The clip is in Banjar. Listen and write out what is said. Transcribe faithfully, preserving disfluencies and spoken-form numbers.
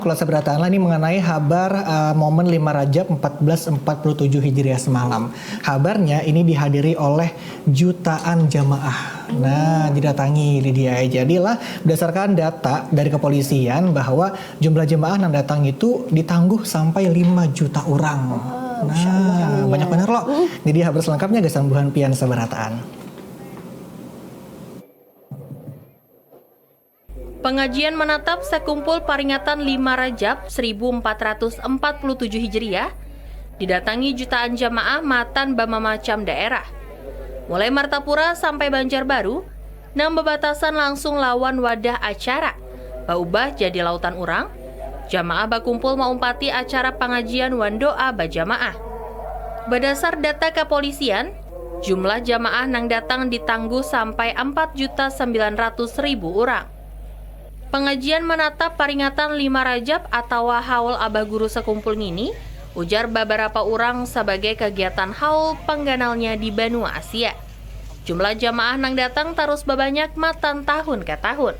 Kalau seberataan lah ini mengenai habar uh, momen lima Rajab empat belas empat puluh tujuh Hijriah semalam. Habarnya ini dihadiri oleh jutaan jamaah. Nah, didatangi Lydia. Jadilah berdasarkan data dari kepolisian bahwa jumlah jemaah yang datang itu ditangguh sampai lima juta orang. Nah, banyak benar loh. Jadi habar selengkapnya gasan buhan pian seberataan. Pengajian manatap sakumpul paringatan lima Rajab seribu empat ratus empat puluh tujuh Hijriah didatangi jutaan jamaah matan bamamacam daerah. Mulai Martapura sampai Banjarbaru, nang babatasan langsung lawan wadah acara, baubah jadi lautan urang, jamaah bakumpul maumpati acara pangajian wan doa bajamaah. Badasar data kapolisian, jumlah jamaah nang datang ditangguh sampai empat juta sembilan ratus ribu urang. Pengajian manatap paringatan lima Rajab atawa haul Abah Guru Sakumpul ngini, ujar babarapa urang sabagai kagiatan haul pangganalnya di banua Asia. Jumlah jamaah nang datang tarus babanyak matan tahun ka tahun.